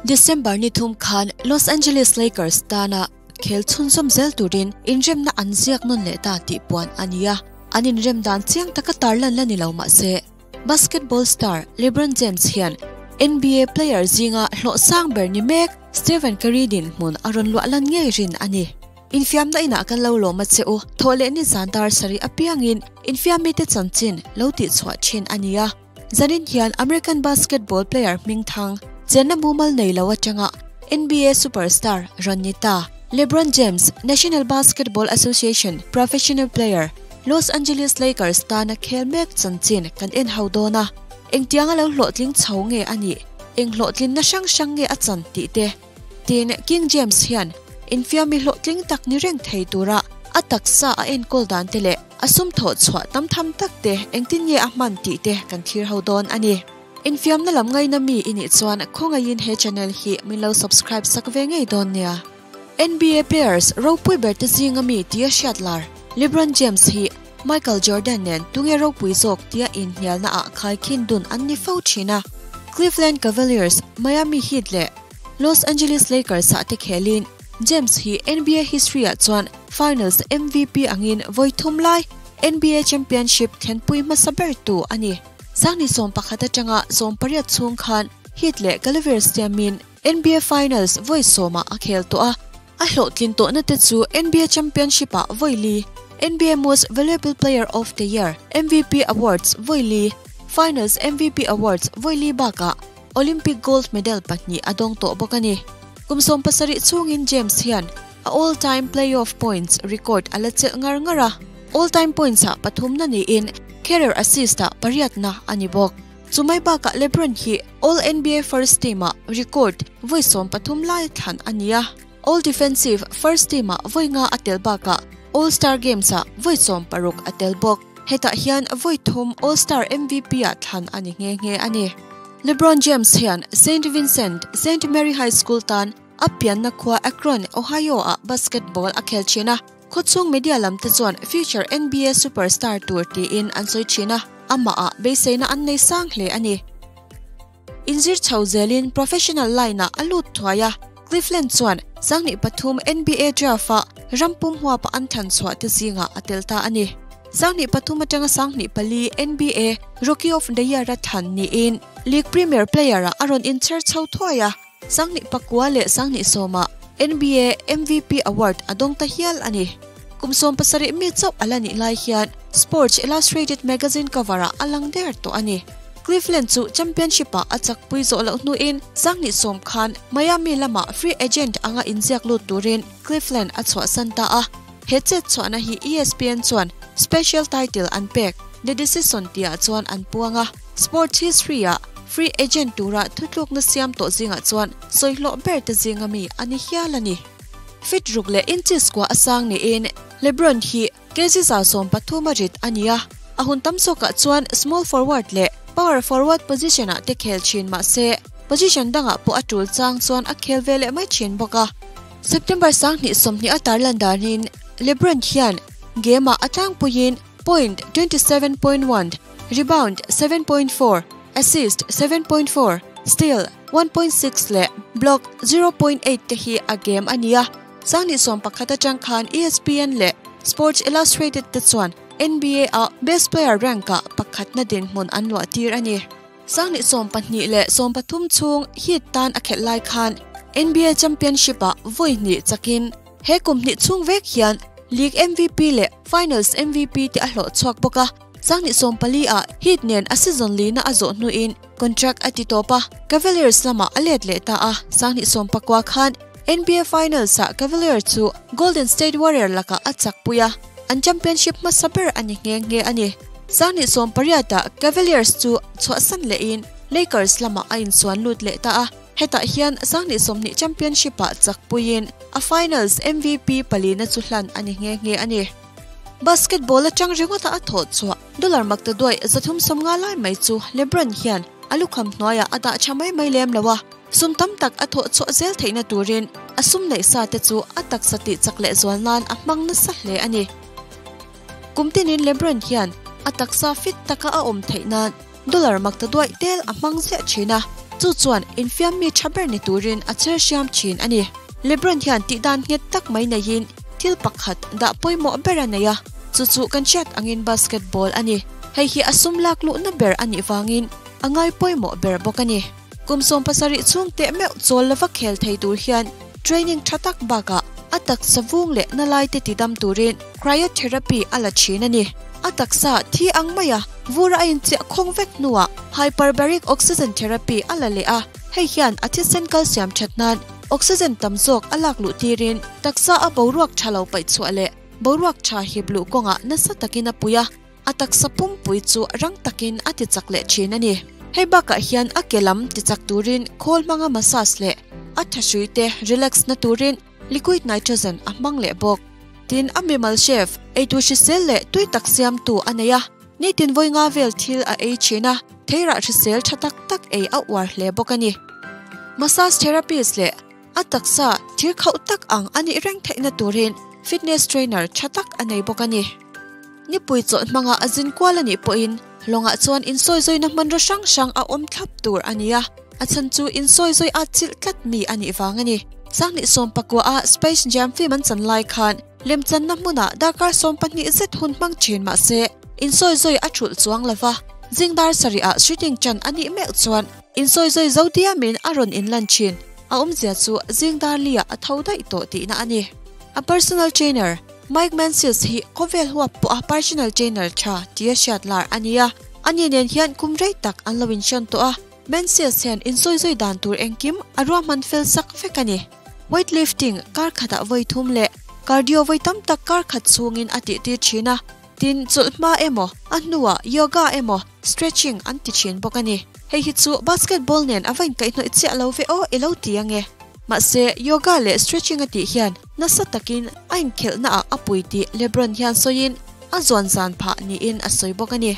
December ni thum khan Los Angeles Lakers tana khel chhunzawm zel turin inremna an ziak nawn leh ta tih puan a ni a, an inrem dan chiang taka tarlan la ni lo mah se, basketball star LeBron James hian NBA player zinga hlawh sang ber ni mek Stephen Curry dinhmun a rawn luah lan ngei rin a ni. Infiamna inah kan lo lawm a che u, thawh leh ni zan dar sarih apiangin infiammite chanchin lo tihchhuah thin a ni a. Zanin hian American basketball player hmingthang chenna mumal nei lo atanga NBA superstar rawn ni ta LeBron James, National Basketball Association professional player, Los Angeles Lakers tana khel mek chanchin kan en ho dawn a. Engtianga lo hlawhtling chho nge a nih? Eng hlawhtlinna hrang hrang nge a chan tih te? Tin, King James hian infiammi hlawhtling tak ni reng thei tura a taksa a enkawl dan te leh a sum thawh chhuah tam tham tak te engtin nge a hman tih te kan thlir ho dawn a ni. Infiamna lam ngaina mi i nih chuan khawngaihin he channel hi min lo subscribe sak ve ngei dawn nia. NBA players ropui ber te zinga mi tia hriat lar LeBron James hi Michael Jordan nen tunge ropui zawk tia inhnialna ah khaikhin dun an ni fo thin a. Cleveland Cavaliers, Miami Heat leh Los Angeles Lakers ah te khelin James hi NBA history ah chuan Finals MVP angin vawi thum lai NBA Championship thlenpui hmasa ber tu a ni. Sangni 11 atanga 18 chhung khan Heat leh Cavaliers tiamin NBA Finals vawi sawmah a khel tawh a, a hlawhtlin tawhna te chu NBA Championship ah vawi li, NBA Most Valuable Player of the Year, MVP, Awards vawi li, Finals MVP Awards vawi li bakah Olympic gold medal pahnih a dawng tawh bawk a ni. Kum 17 chhungin James hian a all-time playoff points record a la chelh ngar ngar a, all-time points ah pathumna niin career assist ah pariatna a ni bawk. Chumai bakah LeBron hi All-NBA First Team ah record vawi 13 lai thlan a ni a, All-Defensive First Team ah vawi nga a tel bakah All-Star Games ah vawi 16 a tel bawk. Hetah hian vawi thum All-Star MVP ah thlan a ni nghe nghe a ni. LeBron James hian Saint Vincent Saint Mary High School tan a pianna khua Akron, Ohio ah basketball a khel thin a. Khawchhung media lam te chuan future NBA superstar tur tiin an sawi thin a, amah ah beiseina an nei sang hle a ni. Inzir chho zelin professional line ah a lut thuai a, Cleveland chuan 2003 NBA draft ah rampum huapa an than chhuah te zingah a tel ta a ni. 2003 atanga 2004 NBA Rookie of the Year a than niin League Premier Player ah a rawn inchher chho thuai a, 2009 leh 2010 ah NBA MVP Award a dawng ta hial a ni. Kum 17 mi chauh a la nih lai hian Sports Illustrated magazine cover ah a lang der tawh a ni. Cleveland chu championship ah a chakpui zawh loh hnuin 2010 khan Miami lamah free agent anga inziak lut turin Cleveland a chhuahsan ta a. He chet chhuahna hi ESPN chuan special title an pek The Decision tihah chuan an puang a. Sports history ah free agent tura thutlukna siam tawh zingah chuan sawihlawh ber te zinga mi a ni hial a ni. Feet ruk leh inches kua a sang niin LeBron hi kg 130 a rit a ni a, a hun tam zawkah chuan small forward leh power forward position ah te khel thin mah se position dangah pawh a tul chang chuan a khel ve leh mai thin bawk a. September 2020 a tarlan danin LeBron hian game ah a tlangpuiin point 27.1, rebound 7.4, assist 7.4, steal 1.6 leh block 0.8 te hi a game a ni a. 2011 atang khan ESPN leh Sports Illustrated te chuan NBA ah best player rank ah pakhatna dinhmun an luah tir a ni. 2012 leh 13 chhung Heat tan a khelh lai khan NBA Championship ah vawi hnih chakin he kum hnih chhung vek hian League MVP leh Finals MVP te a hlawh chhuak bawk a. 2014 ah Heat nen a season lina a zawh hnuin contract a ti tawp a, Cavaliers lamah a let leh ta a. 2019 khan NBA Finals ah Cavaliers chu Golden State Warrior lakah a chakpui a, an championship hmasa ber a ni nghe nghe a ni. 2018 ah Cavaliers chu chhuahsan lehin Lakers lamah a insuan lut leh ta a, hetah hian 2020 championship ah chakpuiin a Finals MVP palina chu hlan a ni nghe nghe a ni. Basketball atang ringawta a thawh chhuah dollar makta duai 350 lai mai chu LeBron hian a lukham hnuaiah a dah tha mai mai lem lo a, sum tam tak a thawh chhuah zel theihna turin a sum neih sa te chu a taksa tih chak leh zual nan a hmang nasa hle a ni. Kum tinin LeBron hian a taksa fit taka a awm theih nan dollar makta duai tel a hmang ziah thin a. Chu chuan infiam mi tha ber ni turin a chher hriam thin a ni. LeBron hian tihdan nghet tak mai neiin thil pakhat dah pawimawh ber a nei a, chu chu kan hriat angin basketball a ni. Hei hi a sum lak luhna ber a nih vangin a ngai pawimawh ber bawk a ni. Kum 70 chhung teh meuh chawl lova khel thei tur hian training tha tak bakah a taksa vung leh na lai te tidam turin cryotherapy a la thin a ni. A taksa thi ang maia vur a inchiah khawng vek hnuah hyperbaric oxygen therapy a la leh a, hei hian a thisen kalsiam that nan oxygen tam zawk a lak luh tirin taksa a boruak tha lo paih chhuah leh boruak tha hip luh kawngah nasa takin a pui a. A taksa pumpui chu rang takin a ti chak leh thin a ni. Hei bakah hian a ke lam ti chak turin khawl hmanga massage leh a thahrui te relax na turin liquid nitrogen a hmang leh bawk. Tin, a mimal chef, eitur hrisel leh tui tak siamtu a nei a, nitin vawi nga vel thil a ei thin a, theirah hrisel tha tak tak ei a uar hle bawk a ni. Massage therapist leh a taksa thil khauh tak ang a nih reng theihna turin fitness trainer tha tak a nei bawk a ni. Nipui chawlh hmanga a zin kual a nih pawhin lawngah chuan insawizawi-na hmanraw hrang hrang a awm thlap tur a ni a, a chhan chu insawizawi at chilh tlat mi a nih vang a ni. Sanghnih sawmpakua a Space Jam film an chan lai khan lemchanna hmunah darkar 12 zet hun hmang thin mah se insawizawi a thulh chuang lo va, zing dar sarihah shooting chan a nih meuh chuan insawizawi zo diamin a rawn inlan thin. A awmzia chu zing dar liah a tho daih tawh tihna a ni. A personal trainer Mike Menzies hi khawvel huap pawha personal trainer tha tia hriat lar a ni a, ani nen hian kum rei tak an lo inhrawn tawh a, Menzies hian insawizawi dan tur engkim a ruahman fel sak vek a ni. Weightlifting kar khatah vawi thum leh cardio vawi tam tak kar khat chhungin a tihtir thin a, tin chawlh hma emaw a hnuah yoga emaw stretching an ti thin bawk a ni. Hei hi chu basketball nen a va inkaihhnawih chiah lo ve aw i lo ti ange. Mahse, yoga leh stretching a tih hian nasa takin a inkhelhnaah a pui tih LeBron hian sawiin a zuan zan phah niin a sawi bawk a ni.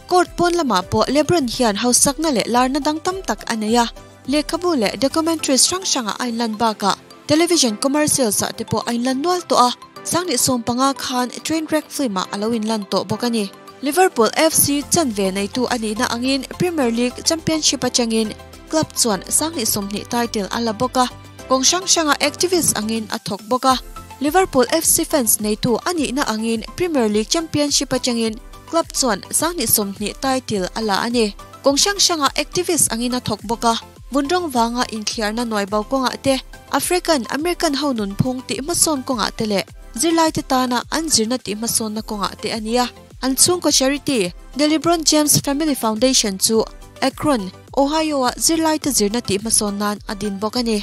Court pawn lamah pawh LeBron hian hausakna leh larna dang tam tak a nei a, lehkhabu leh documentaries hrang hrangah a inlan bakah television commercials ah te pawh a inlan nual tawh a, 2015 khan Trainwreck film-ah a lo inlan tawh bawk a ni. Liverpool FC chanve neitu a nihna angin Premier League Championship atangin Club chuan 2020 title a la bawk a, kawng hrang hranga activist angin a thawk bawk a. Liverpool FC fans neitu a nihna angin Premier League Championship atangin club chuan 2020 title a la a ni. Kawng hrang hranga activist angin a thawk bawk a, vun rawng vanga inthliarna nuai bo kawngah te, African American ho nunphung tih hmasawn kawngah te leh zirlaite tana an zirna tih hmasawnna kawngah te a ni a. An chhungkaw charity, The LeBron James Family Foundation chu Akron, Ohio-ah zirlaite zirna tih hmasawn nan a din bawk a ni.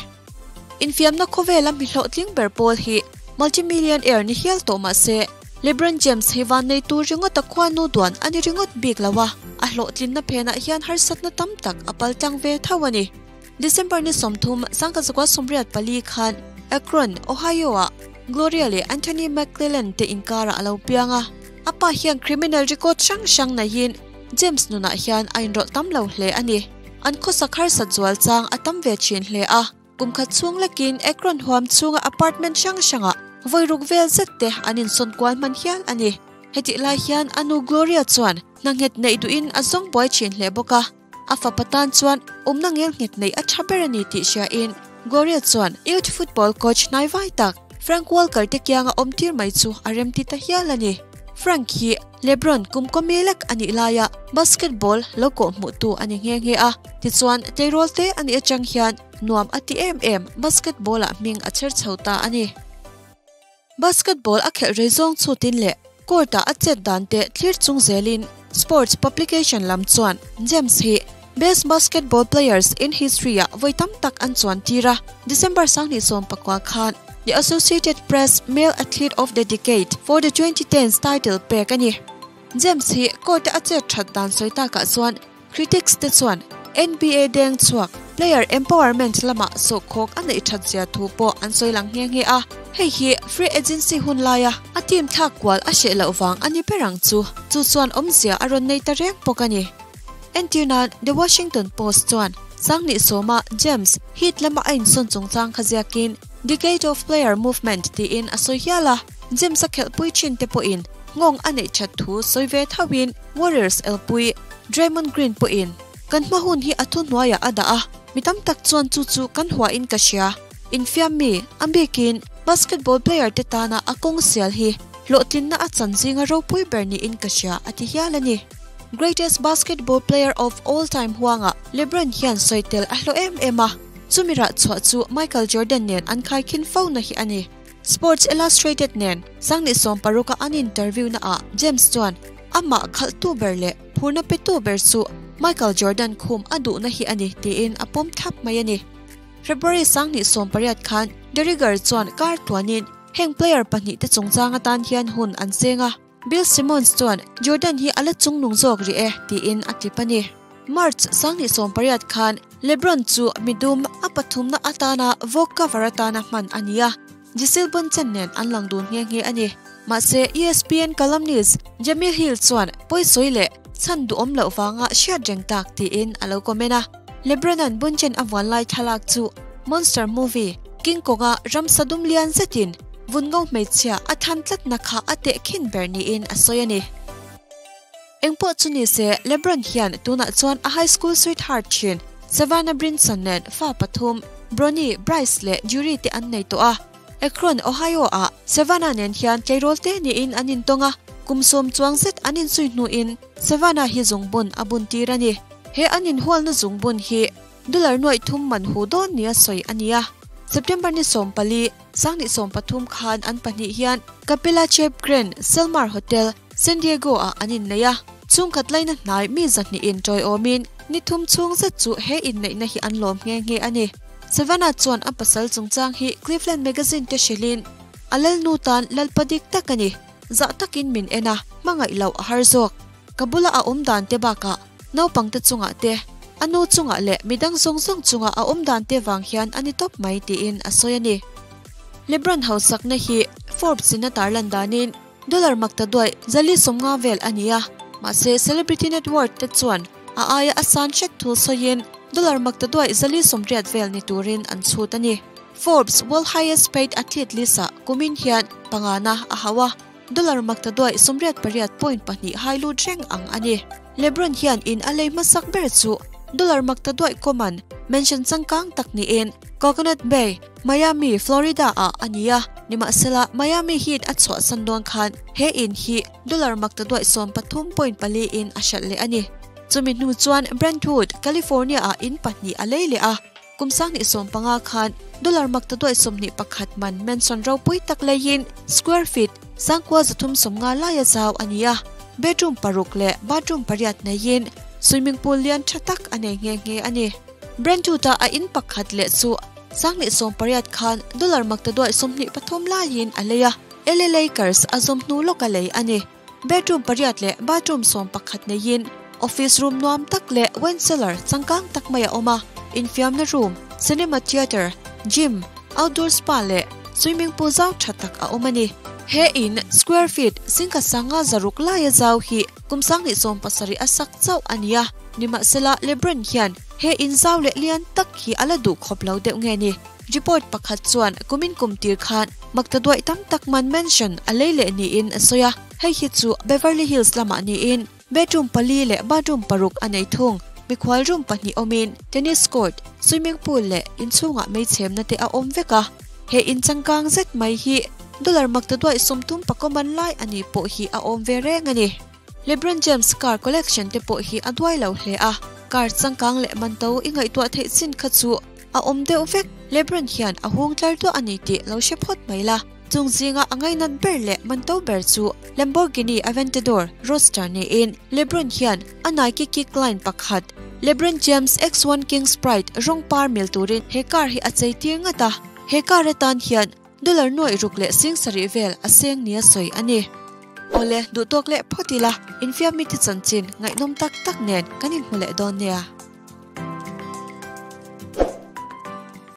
Infiamna khawvela mi hlawhtling ber pawl hi multi-millionaire ni hial tawh mah se, LeBron James hi vanneitu ringawt a khuanu duan a ni ringawt bik lo a, a hlawhtlinna phenah hian harsatna tam tak a paltlang ve tho a ni. December ni 30, 1984 khan Akron, Ohio-ah Gloria leh Anthony McClellan te inkarah a lo piang a. A pa hian criminal record hrang hrang neihin James nunah hian a inrawlh tam lo hle a ni. An khawsak harsat zual chang a tam ve thin hle a. Kum khat chhung lekin Akron huam chhunga apartment hrang hrangah vawi ruk vel zet te an insawn kual hman hial a ni. Hetih lai hian a nu Gloria chuan hna nghet neih duhin a zawng buai thin hle bawk a. A fapa tan chuan awmna ngel nghet neih a tha ber a ni tih hriain Gloria chuan youth football coach hnai vai tak Frank Walker te kianga awm tir mai chu a remti ta hial a ni. Frank hi LeBron kum kawmi lek a nih laia basketball lo kawh hmuhtu a ni nghe nghe a, tichuan tleirawl te a nih atang hian nuam a ti em em basketball ah hming a chher chho ta a ni. Basketball a khelh rei zawng chhutin leh court ah a chet dan te thlir chung zelin sports publication lam chuan James hi Best Basketball Players in History ah vawi tam tak an chuan tir a, December 2019 khan The Associated Press Male Athlete of the Decade for the 2010s title pek a ni. James hi court a chet that dan sawi takah chuan critics te chuan NBA deng chhuak player empowerment lamah sawhkhawk a neih that zia thu pawh an sawi lang nghe nghe a, hei hi free agency hun laia a team thlak kual a hreh loh vang a ni ber ang chu, chu chuan awmzia a rawn nei ta reng bawk a ni. Entir nan The Washington Post chuan 2010-a James Heat lama a insawn chungchang kha ziakin Decade of Player Movement tiin a sawi hial a, James a khelhpui thin te pawhin nghawng a neih that thu sawi ve thoin Warriors elpui Draymond Green pawhin. Kan hma hun hi a thuhnuaiah a dah a, mi tam tak chuan chu chu kan huahin ka hria. Infiam mi, a bikin basketball player te tana a kawng sial hi hlawhtlinna a chan zinga ropui ber niin ka hria, a ti hial a ni. Greatest basketball player of all time huangah LeBron hian sawi tel a hlawh em em a, chumi rah chhuah chu Michael Jordan nen an khaikhin fo na hi a ni. Sports Illustrated nen Sangni sawmparuka an interview naah James chuan amah khalhtu ber leh phurna petu ber chu Michael Jordan khum a duhna hi a ni tiin a pawm thlap mai a ni. February 2018 khan De Rigueur chuan kar tluanin heng player pahnihte chungchang atan hian hun an seng a. Bill Simmons chuan Jordan hi a la chungnung zawk rih e tiin a tlip a ni. March 2018 khan LeBron chu midum a pathumna atana Vogue cover atana hman a ni a, Gisele Bundchen nen an lang dun nghe nghe a ni. Mahse, ESPN columnist Jemele Hill chuan pawisawi leh chhan duhawm loh vanga hriat reng tak tiin a lo comment a. LeBron-a'n Bundchen a vuan lai thlalak chu Monster movie King Kong-a ramsa dum lian zetin vun ngo hmeichhia a than tlatna kha a tehkhin ber niin a sawi a ni. Engpawh chu ni se, LeBron hian tunah chuan a high school sweetheart thin Savannah Brinson nen fa pathum, Bronny, Bryce leh Jury te an nei tawh a. Akron, Ohio-ah Savannah nen hian tleirawl te niin an intawng a, kum sawm chuang zet an inzui hnuin Savannah hi zungbun a bun tir a ni. He an inhualna zungbun hi dollar nuaih thum man hu dawn nia sawi a ni a. September ni 14, 2013 khan an pahnih hian Capella Chep Grand Selmar Hotel, San Diego-ah an innei a. Chhungkhat laina hnai mi zahnihin tawiawmin ni thum chhung zet chu he inneihna hi an lawm nghe nghe a ni. Savannah chuan a pasal chungchang hi Cleveland Magazine te hrilhin, A lalnu tan lalpa dik tak a ni. Zah takin min en a, hmangaih loh a har zawk. Ka bula a awm dan te bakah naupang te chungah te, a nu chungah leh midang zawng zawng chunga a awm dan te vang hian a ni tawp mai tiin a sawi a ni. LeBron hausakna hi Forbes in a tarlan danin dollar makta duaih zali 50 vel a ni a, mahse Celebrity Net Worth te chuan a aia a san hret thu sawiin dollar makta duaih 480 vel ni turin an chhut a ni. Forbes World Highest Paid Athlete list ah kumin hian pangana a hauh a. Dollar makta duaih 88.2 hai lut reng ang a ni. LeBron hian in a lei hmasak ber chu dollar makta duaih common mansion changkang tak niin Coconut Bay, Miami, Florida ah a ni a. Nimahsela, Miami Heat a chhuahsan dawn khan he in hi dollar makta duaih 13.4 in a hralh leh a ni. Chumi hnu chuan Brentwood, California ah in pahnih a lei leh a. Kum 2015 khan dollar makta duaih 21 man mansion ropui tak leiin square feet 9,350 laia zau a ni a. Bedroom paruk leh bathroom pariat neiin swimming pool lian tha tak a nei nghe nghe a ni. Brentwood-a a in pakhat leh chu 2018 khan dollar makta duaih 23 laiin a lei a, LA Lakers a zawm hnu lawka lei a ni. Bedroom pariat leh bathroom 11 neiin office room nuam tak leh wine cellar changkang tak mai a awm a, infiamna room, cinema theatre, gym, outdoor spa leh swimming pool zau tha tak a awm a ni. He in square feet singkhat sanga zaruk laia zau hi kum 2017 a sak chauh a ni a, nimahsela LeBron hian he in zau leh lian tak hi a la duh khawp lo deuh nge ni. Report pakhat chuan kumin kum tir khan makta duaih tam tak man mansion a lei leh niin a sawi a, hei hi chu Beverly Hills lamah niin bedroom pali leh bathroom paruk a nei thung. Mikhual room pahnih awmin tennis court, swimming pool leh inchhungah meichhemna te a awm vek a. He in changkang zet mai hi dollar makta duaih 30 pakaw man lai a ni pawh hi a awm ve reng a ni. LeBron James car collection te pawh hi a duai lo hle a, car changkang leh man to i ngaihtuah theih chin kha chu a awm deuh vek. LeBron hian a hung tlar duah a ni tih lo hre phawt mai la. Chung zinga a ngainat ber leh man to ber chu Lamborghini Aventador Roadster niin LeBron hian a Nike Kick line pakhat LeBron James X1 King Sprite rawng par mil turin he car hi a chei tir ngat a. He car atan hian dollar nuaih ruk leh 7000 vel a seng nia sawi a ni. Awle, duh tawk leh phawt ila, infiam mite chanchin ngaihnawm tak tak nen kan inhmu leh dawn nia.